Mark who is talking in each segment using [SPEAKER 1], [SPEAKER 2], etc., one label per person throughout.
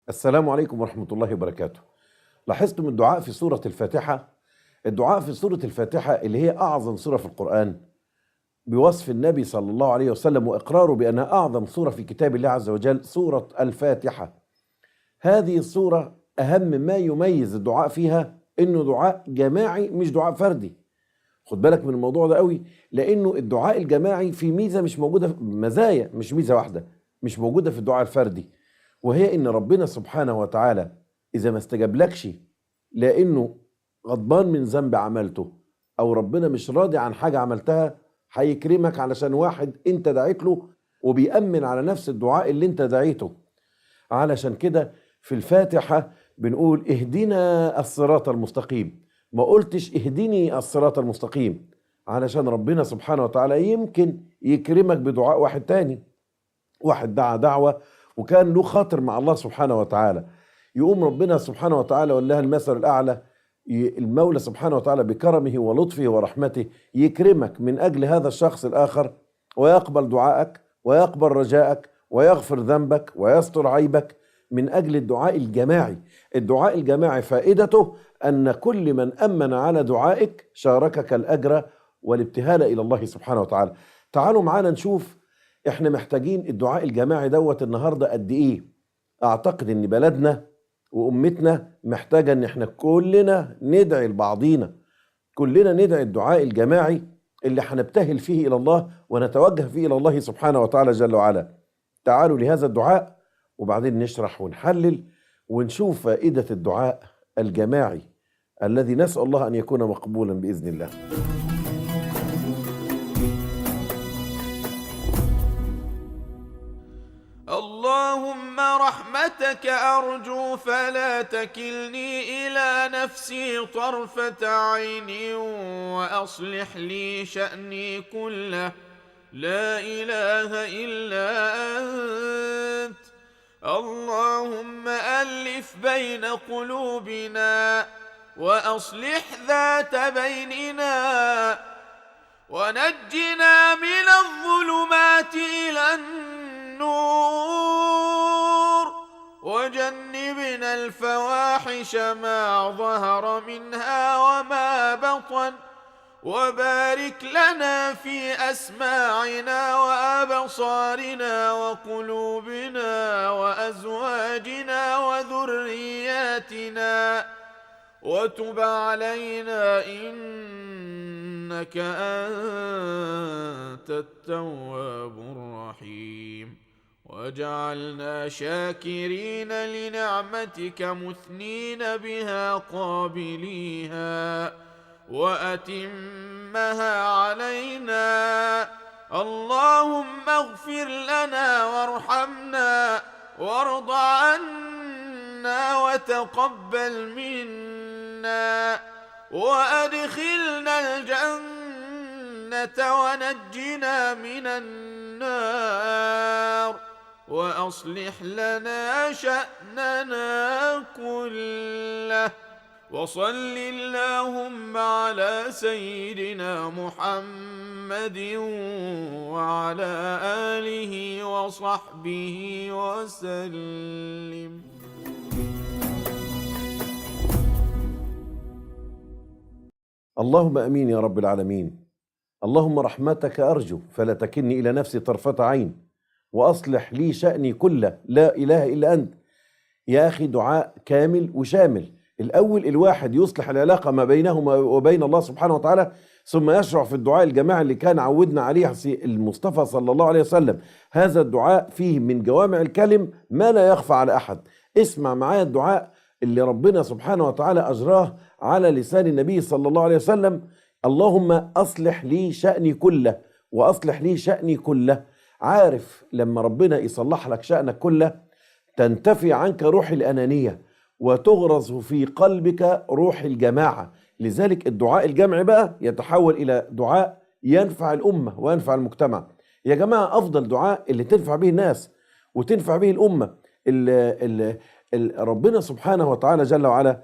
[SPEAKER 1] السلام عليكم ورحمة الله وبركاته. لاحظتم الدعاء في سورة الفاتحة؟ الدعاء في سورة الفاتحة اللي هي أعظم سورة في القرآن، بوصف النبي صلى الله عليه وسلم وإقراره بأنها أعظم سورة في كتاب الله عز وجل، سورة الفاتحة. هذه السورة أهم ما يميز الدعاء فيها إنه دعاء جماعي مش دعاء فردي. خد بالك من الموضوع ده قوي، لأنه الدعاء الجماعي في ميزة مش موجودة، مزايا مش ميزة واحدة مش موجودة في الدعاء الفردي، وهي إن ربنا سبحانه وتعالى إذا ما استجابلكش لأنه غضبان من ذنب عملته أو ربنا مش راضي عن حاجة عملتها، هيكرمك علشان واحد أنت دعيت له وبيأمن على نفس الدعاء اللي أنت دعيته. علشان كده في الفاتحة بنقول اهدنا الصراط المستقيم، ما قلتش اهدني الصراط المستقيم، علشان ربنا سبحانه وتعالى يمكن يكرمك بدعاء واحد تاني. واحد دعا دعوة وكان له خاطر مع الله سبحانه وتعالى، يقوم ربنا سبحانه وتعالى ولها المثل الأعلى، المولى سبحانه وتعالى بكرمه ولطفه ورحمته يكرمك من أجل هذا الشخص الآخر، ويقبل دعائك ويقبل رجائك ويغفر ذنبك ويستر عيبك من أجل الدعاء الجماعي. الدعاء الجماعي فائدته أن كل من أمن على دعائك شاركك الأجر والابتهال إلى الله سبحانه وتعالى. تعالوا معانا نشوف احنا محتاجين الدعاء الجماعي دوت النهاردة قد ايه. اعتقد ان بلدنا وامتنا محتاجة ان احنا كلنا ندعي لبعضينا، كلنا ندعي الدعاء الجماعي اللي هنبتهل فيه الى الله ونتوجه فيه الى الله سبحانه وتعالى جل وعلا. تعالوا لهذا الدعاء وبعدين نشرح ونحلل ونشوف فائدة الدعاء الجماعي الذي نسأل الله أن يكون مقبولا بإذن الله.
[SPEAKER 2] اللهم رحمتك أرجو فلا تكلني إلى نفسي طرفة عين، وأصلح لي شأني كله، لا إله إلا أنت. اللهم ألف بين قلوبنا وأصلح ذات بيننا، ونجنا من الظلمات إلى النور، وجنبنا الفواحش ما ظهر منها وما بطن، وبارك لنا في أسماعنا وأبصارنا وقلوبنا وأزواجنا وذرياتنا، وتب علينا إنك أنت التواب الرحيم، واجعلنا شاكرين لنعمتك مثنين بها قابليها، وأتمها علينا. اللهم اغفر لنا وارحمنا وارض عنا وتقبل منا، وأدخلنا الجنة ونجنا من النار، وأصلح لنا شأننا كله، وصل اللهم على سيدنا محمد وعلى آله وصحبه وسلم.
[SPEAKER 1] اللهم أمين يا رب العالمين. اللهم رحمتك أرجو فلا تكلني إلى نفسي طرفة عين، وأصلح لي شأني كله، لا إله إلا أنت. يا أخي دعاء كامل وشامل. الأول الواحد يصلح العلاقة ما بينهما وبين الله سبحانه وتعالى، ثم يشرع في الدعاء الجماعي اللي كان عودنا عليه المصطفى صلى الله عليه وسلم. هذا الدعاء فيه من جوامع الكلم ما لا يخفى على أحد. اسمع معايا الدعاء اللي ربنا سبحانه وتعالى أجراه على لسان النبي صلى الله عليه وسلم: اللهم أصلح لي شأني كله، وأصلح لي شأني كله. عارف لما ربنا يصلح لك شأنك كله تنتفي عنك روح الأنانية وتغرز في قلبك روح الجماعة. لذلك الدعاء الجمعي بقى يتحول إلى دعاء ينفع الأمة وينفع المجتمع. يا جماعة أفضل دعاء اللي تنفع به الناس وتنفع به الأمة. ربنا سبحانه وتعالى جل وعلا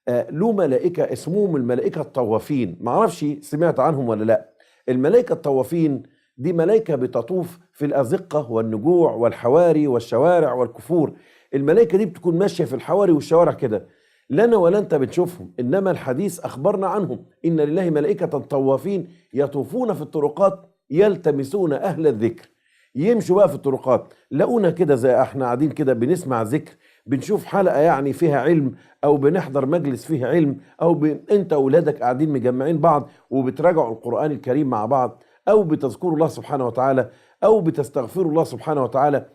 [SPEAKER 1] له ملائكة اسمهم الملائكة الطوافين، معرفش سمعت عنهم ولا لا. الملائكة الطوافين دي ملائكة بتطوف في الأزقة والنجوع والحواري والشوارع والكفور. الملائكة دي بتكون ماشية في الحواري والشوارع كده، لنا ولا انت بتشوفهم، انما الحديث اخبرنا عنهم ان لله ملائكة طوافين يطوفون في الطرقات يلتمسون اهل الذكر. يمشوا بقى في الطرقات، لقونا كده زي احنا قاعدين كده بنسمع ذكر، بنشوف حلقة يعني فيها علم، او بنحضر مجلس فيه علم، او انت واولادك قاعدين مجمعين بعض وبتراجعوا القرآن الكريم مع بعض، او بتذكروا الله سبحانه وتعالى، او بتستغفروا الله سبحانه وتعالى.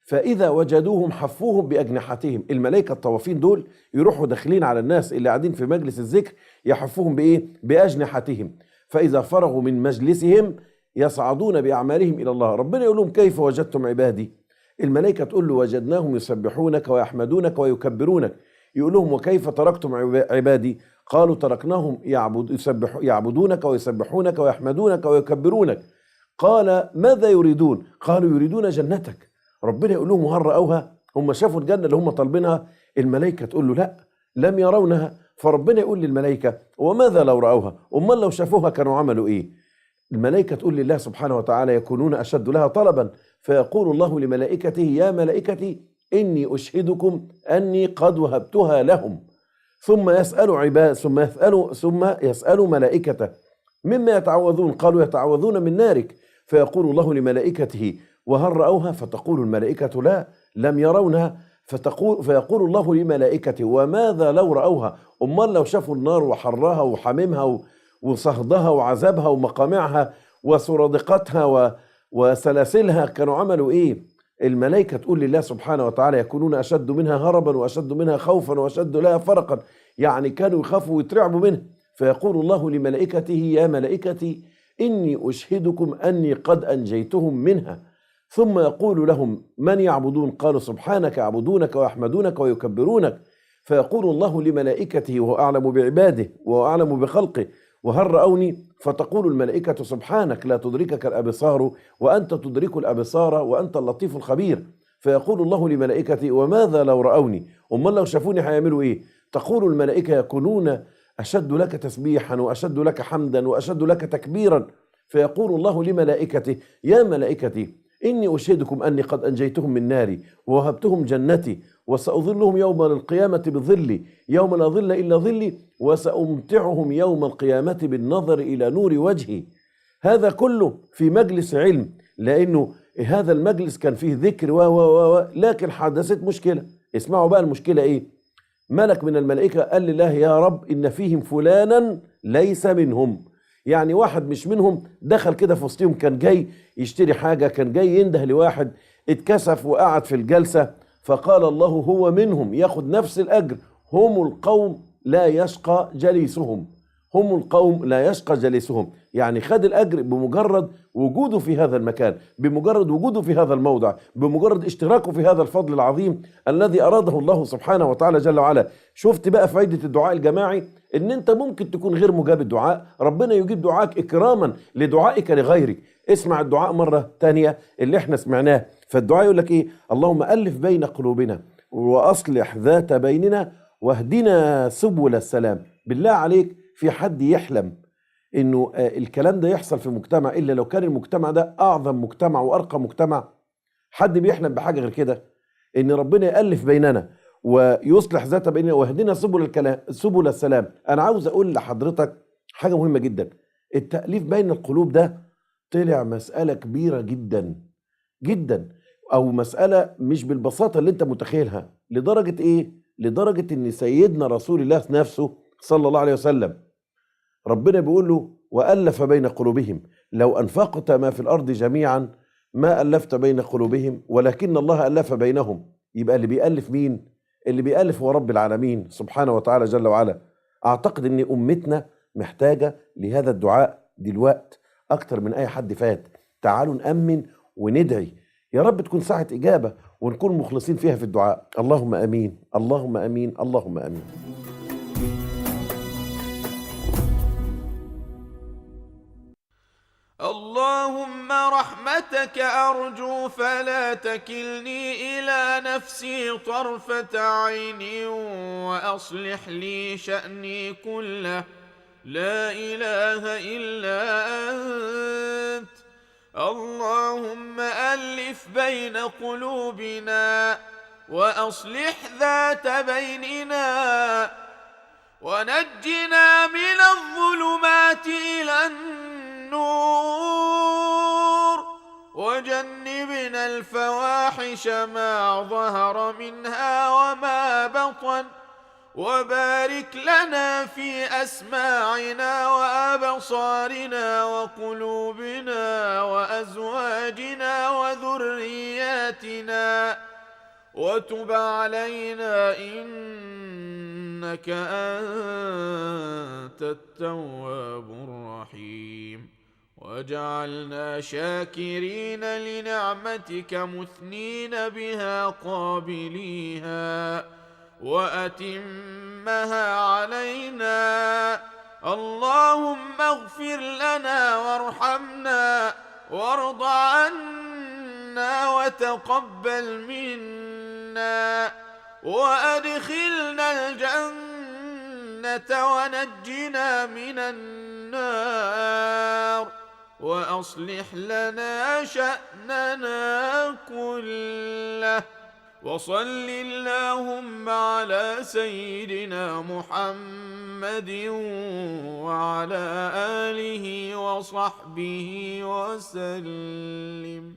[SPEAKER 1] فإذا وجدوهم حفوهم بأجنحتهم. الملائكة الطوافين دول يروحوا داخلين على الناس اللي قاعدين في مجلس الذكر، يحفوهم بإيه؟ بأجنحتهم. فإذا فرغوا من مجلسهم يصعدون بأعمالهم إلى الله. ربنا يقول لهم كيف وجدتم عبادي؟ الملائكة تقول له وجدناهم يسبحونك ويحمدونك ويكبرونك. يقول لهم وكيف تركتم عبادي؟ قالوا تركناهم يعبدونك ويسبحونك ويحمدونك ويكبرونك. قال ماذا يريدون؟ قالوا يريدون جنتك. ربنا يقول لهم هل رأوها؟ هم شافوا الجنة اللي هم طالبينها؟ الملائكة تقول له لا، لم يرونها. فربنا يقول للملائكة وماذا لو رأوها؟ أمال لو شافوها كانوا عملوا إيه؟ الملائكة تقول لله سبحانه وتعالى يكونون أشد لها طلبا. فيقول الله لملائكته يا ملائكتي إني أشهدكم أني قد وهبتها لهم. ثم يسأل عباد ثم يسأل ملائكته مما يتعوذون؟ قالوا يتعوذون من نارك. فيقول الله لملائكته وهل رأوها؟ فتقول الملائكة لا، لم يرونها. فيقول الله لملائكته وماذا لو رأوها؟ أمال لو شافوا النار وحرها وحميمها وصهدها وعذابها ومقامعها وسرادقتها وسلاسلها كانوا عملوا إيه؟ الملائكة تقول لله سبحانه وتعالى يكونون أشد منها هربا وأشد منها خوفا وأشد لها فرقا، يعني كانوا يخافوا ويترعبوا منها. فيقول الله لملائكته يا ملائكتي إني أشهدكم أني قد أنجيتهم منها. ثم يقول لهم من يعبدون؟ قالوا سبحانك يعبدونك ويحمدونك ويكبرونك. فيقول الله لملائكته وهو أعلم بعباده وهو أعلم بخلقه وهل رأوني؟ فتقول الملائكة سبحانك لا تدركك الأبصار وأنت تدرك الأبصار وأنت اللطيف الخبير. فيقول الله لملائكته وماذا لو رأوني؟ أمال لو شافوني هيعملوا إيه؟ تقول الملائكة يكونون أشد لك تسبيحا وأشد لك حمدا وأشد لك تكبيرا. فيقول الله لملائكته يا ملائكتي إني أشهدكم أني قد أنجيتهم من ناري ووهبتهم جنتي وسأظلهم يوم القيامة بظلي يوم لا ظل إلا ظلي وسأمتعهم يوم القيامة بالنظر إلى نور وجهي. هذا كله في مجلس علم، لأنه هذا المجلس كان فيه ذكر و و و لكن حدثت مشكلة. اسمعوا بقى المشكلة إيه؟ ملك من الملائكة قال لله يا رب إن فيهم فلانا ليس منهم، يعني واحد مش منهم دخل كده في وسطهم، كان جاي يشتري حاجة، كان جاي ينده لواحد، اتكسف وقعد في الجلسة. فقال الله هو منهم، ياخد نفس الأجر. هم القوم لا يشقى جليسهم، هم القوم لا يشقى جليسهم، يعني خد الأجر بمجرد وجوده في هذا المكان، بمجرد وجوده في هذا الموضع، بمجرد اشتراكه في هذا الفضل العظيم الذي أراده الله سبحانه وتعالى جل وعلا. شفت بقى فايدة الدعاء الجماعي؟ إن أنت ممكن تكون غير مجاب الدعاء، ربنا يجيب دعاك إكراما لدعائك لغيرك. اسمع الدعاء مرة تانية اللي احنا سمعناه. فالدعاء يقول لك إيه؟ اللهم ألف بين قلوبنا وأصلح ذات بيننا واهدنا سبل السلام. بالله عليك في حد يحلم إنه الكلام ده يحصل في مجتمع إلا لو كان المجتمع ده أعظم مجتمع وأرقى مجتمع؟ حد بيحلم بحاجة غير كده؟ إن ربنا يألف بيننا ويصلح ذات بيننا واهدنا سبل السلام. أنا عاوز أقول لحضرتك حاجة مهمة جدا. التأليف بين القلوب ده طلع مسألة كبيرة جدا جدا، أو مسألة مش بالبساطة اللي أنت متخيلها. لدرجة إيه؟ لدرجة إن سيدنا رسول الله نفسه صلى الله عليه وسلم ربنا بيقول له وألف بين قلوبهم لو أنفقت ما في الأرض جميعا ما ألفت بين قلوبهم ولكن الله ألف بينهم. يبقى اللي بيألف مين؟ اللي بيألف هو رب العالمين سبحانه وتعالى جل وعلا. أعتقد أن أمتنا محتاجة لهذا الدعاء دلوقت أكتر من أي حد فات. تعالوا نأمن وندعي يا رب تكون ساعة إجابة ونكون مخلصين فيها في الدعاء. اللهم أمين، اللهم أمين، اللهم أمين.
[SPEAKER 2] اللهم رحمتك أرجو فلا تكلني إلى نفسي طرفة عين وأصلح لي شأني كله، لا إله إلا أنت. اللهم ألف بين قلوبنا وأصلح ذات بيننا، ونجنا من الظلمات إلى النور، وجنبنا الفواحش ما ظهر منها وما بطن، وبارك لنا في أسماعنا وأبصارنا وقلوبنا وأزواجنا وذرياتنا، وتب علينا إنك أنت التواب الرحيم، واجعلنا شاكرين لنعمتك مثنين بها قابليها، وأتمها علينا. اللهم اغفر لنا وارحمنا وارض عنا وتقبل منا، وأدخلنا الجنة ونجنا من النار، وأصلح لنا شأننا كله. وصل اللهم على سيدنا محمد وعلى آله وصحبه وسلم.